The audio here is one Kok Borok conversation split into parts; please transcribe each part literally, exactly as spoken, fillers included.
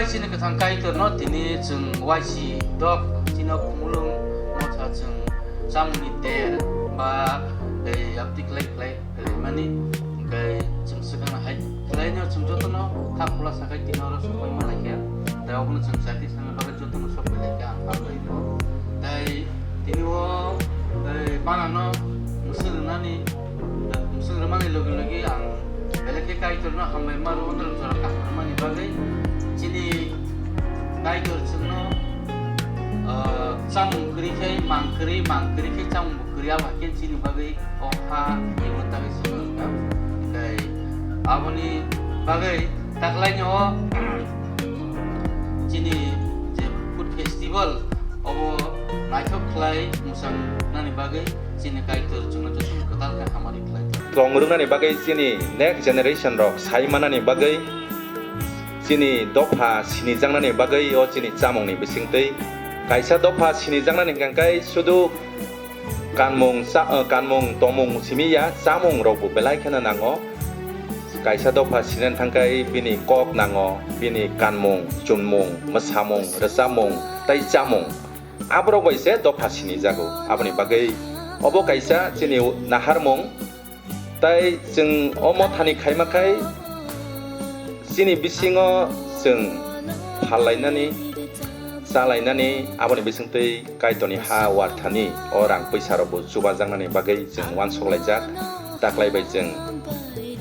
Chini kwthang Kaitorno tini chwng waisi dok, chini Khumulwng motha chwng chamungni ter ba, eh, yapti khlai khlai khlaimani, hwnkhe chwng swkang hai khlaino chwng jotono kha khula sakhai tini oro sokoi ma laikha. Tai obono chwng chati sangni bagwi jotono sokoi laikha ang kha khlaio. Tai tini o, eh, panano mwswk rwnani, eh, mwswk rwmani logi logi ang belai khe Kaitorno hambai ma rwo, norok jora kaham rwmani bagwi. Chini Kaitor chwngno, ah, chamung kwrwi khe mang kwrwi, mang kwrwi khe chamung bo kwrwi, abo hai khe chini bagwi o ha imo tagwi swngo wngkha. Tei aboni bagwi taklaini o chini je food festival obo naithok khlai mwsang nani bagwi chini Kaitor chwngno jotono kwtal khe hamari khlai. Tong rwnani bagwi chini next generation rok sai manani bagwi chini dopha sinijaknani bagwi o chini chamungni bisingtwi kaisa dopha sinijaknani hwnkhe sudu kanmung cha-, eh, kanmung tongmung simi ya, chamung rokbo belai kheno nango. Kaisa dopha sinani thangkhai bini kok nango, bini kanmung, chunmung, mwsamung, rwchapmung tei chamung. Aborok bai se dopha sinijago. Aboni bagwi obo kaisa chini naharmung. Tai chwng o mothani khaima khai chini bisingo chwng phallainani, chalainani, aboni bisingtwi Kaitorni ha warthani o rang pwisarobo chubajaknani bagwi chwng uansuk laijak. Taklai bai chwng,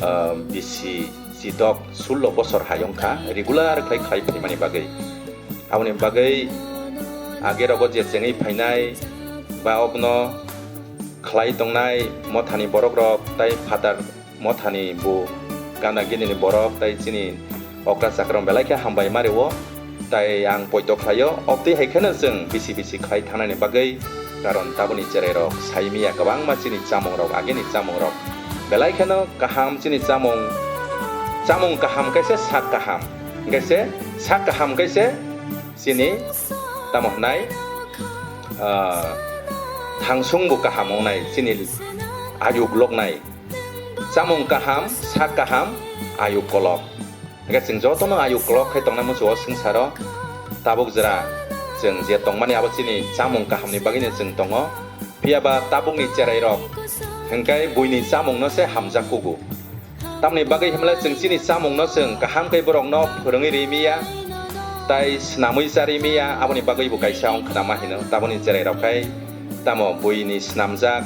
ah, bisi chidok sullo bosor hai wngkha regular khlai khlai phaimani bagwi. Aboni bagwi age rogo je chengwi phainai ba obono khlai tongnai mothani borok rok tai phatar mothani bu gana gini ni borok tai chini okra chakra rok belai khe hambai ma rwo. Tai ang poito khlaio, obtwi hai kheno chwng bisi bisi khlai thangnani bagwi, karon taboni cherai rok sai miya kwbangma chini chamung rok, ageni chamung rok belai kheno kaham chini chamung, chamung kaham kaisa sak kaham, kaisa sak kaham kaisa chini tamo hwnai, ah, thangsung bo kaham wngnai, chini ayuk loknai. Chamung kaham, sak kaham, ayuk kolok. Hingke chwng jotono ayuk kolok khe tongnai muchungo swngcharo. Tabuk jora chwng je tongmani abo chini chamung kahamni bagwino chwng tongo. Phiya ba tabukni cherai rok hingke buini chamungno se hamjak kugo. Tamni bagwi himle chwng chini chamungno chwng kaham khe borokno phwrwngwi rimiya, tai swnamwi charimiya, aboni bagwi bo kaisa wng khna ma hino. Tabukni cherai rok khai tamo buini swnamjak,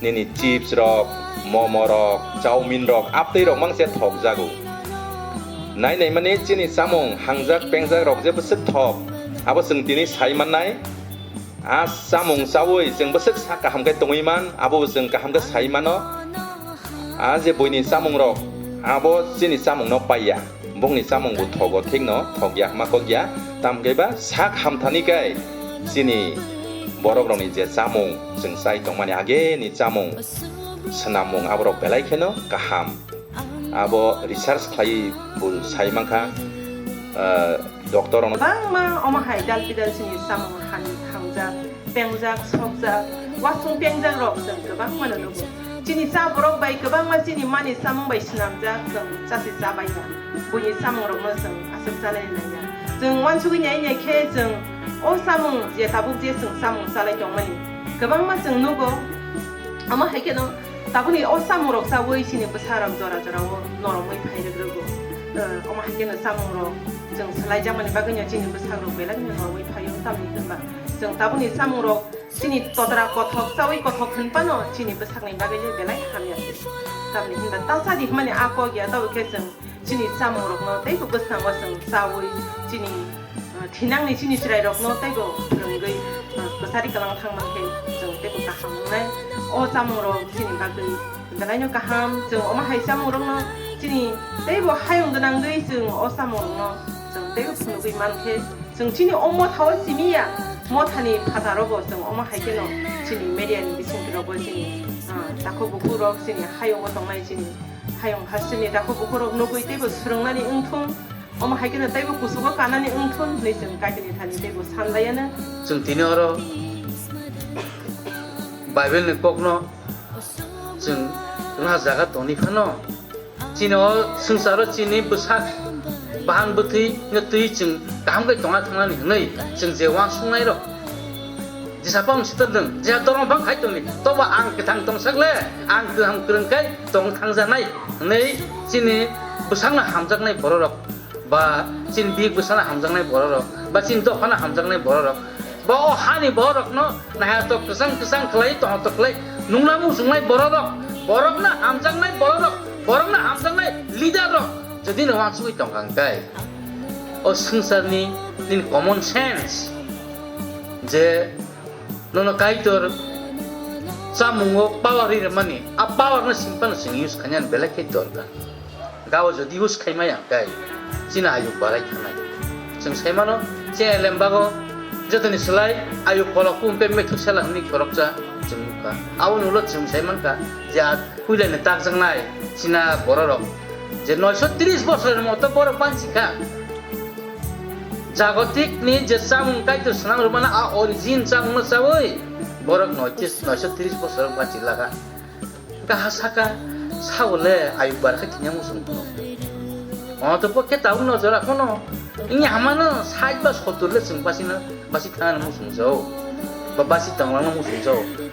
nini chips rok, momo rok, chowmin rok, aptwi rok mang se thok jago. Nai nai mani chini chamung hangjak pengjak rok je bwswk thok, abo chwng tini sai mannai. A chamung chaui chwng bwswk sak kaham khe tongwi man, abo bo chwng kaham khe sai mano. A je buini chamung rok, abo chini chamung no paiya. Bongni chamung bo thogo thikno, thok ya hma kok ya, tam khe ba sak hamthani kai chini borok rokni je chamung chwng chai tongmani age ni chamung, swnam mung aborok belai kheno kaham. Abo research khlai bo sai mankha, ah, doctor rokno. Bangma omo hai dal bidal chini chamung han hamjak. Pengjak, sokjak, wasung pengjak rok chwng kwbangma no nugo. Chini cha borok bai kwbangma chini mani chamung bai swnamjak, chwng chasi cha bai ya. Buini chamung rokno chwng aswk chanai nai ya. Chwng uansugwi nai nai khe chwng o chamung je tabuk je chwng chamung chalai tongmani kwbangma chwng nugo. Omo hai kheno tabukni o chamung rok chaui chini bwsa rok jora jora o noromwi phai rwk rwgo. Eh, omo hai kheno chamung rok chwng swlai jakmani bagwi no chini bwsa rok belai no noromwi phaio tamni hwnba. Chwng tabukni chamung rok chini totra kothok chaui kothok hwn phano chini bwsakni bagwi le belai hamya se. Tamni hwnba ta cha di hwnmani a kok ya, tabuk khe chwng chini chamung rokno teibo bwskango chwng chaui chini, ah, thinangni chini chwrai rokno teibo phwrwngwi, ah, kwchari kwlang thang man khe chwng teibo kaham wngnai. O chamung rok chini bagwi belaino kaham, chwng omo hai chamung rokno chini teibo hayung gwnangwi chwng o chamung rokno chwng teibo phunugwi man khe. Chwng chini o motha o simi ya, mothani phataro bo chwng omo hai kheno chini media ni bisingtwi rogo chini, ah, takhuk bukhuk rok chini hayung o tongnai chini hayung hasteni takhuk bukhuk rok nugwi teibo swrwngnani wngthung, omo hai kheno teibo kuchugo kanani wngthung hinwi chwng Kaitorni thani teibo sanlaiano. Chwng tini oro Bible ni kokno chwng tongna jaga tongni phano, chini o swngcharo chini bwsak Bahan bwtwi no twi chwng kaham khe tongna thangnani hwnwi chwng je uansuknai rok. Jesa pang sitor dwng, jeha dorong bang khai tongni, tobo ang kwthang tongsak le, ang kwham kwrwng khai tong thangjaknai hwnwi chini bwsakno hamjaknai bororok, ba chini bik bwsakno hamjaknai bororok, ba chini dophano hamjaknai bororok, ba o hani bororokno naha tok kwchang kwchang khlai, tong tok khlai, nungna muchungnai bororok, borokno hamjaknai bororok, borokno hamjaknai leader rok, jodi no uansugwi tongkha hwnkhe, o swngcharni nini common sense je nono Kaitor chamungo power ri rwmani, a power no simpan chwng use khainani belai khe dorkar. Gao jodi use khaimaya hwnkhe chini ayuk barai thangnai. Chwng saimano, chini elembago jotoni slai ayuk kolok pumpe methuk sela hwnwi khoroksa chwng nukha. Aboni ulo chwng saimankha je a puilani takjaknai china bororok je noisho tris bosorni moto borok banchikha. Jagotikni je chamung Kaitor swnam rwmani a origin chamungno chaui borok noisho tris bosor banchi lakha. Hwnkhe ha saka, sao le ayuk bar khe thwina muchung phano. Ono to pokhe tabuk no jora phano. Wngya hamano sait ba sotur le chwng basino, basi thangna muchung jao. Ba basi tonglangna muchung jao.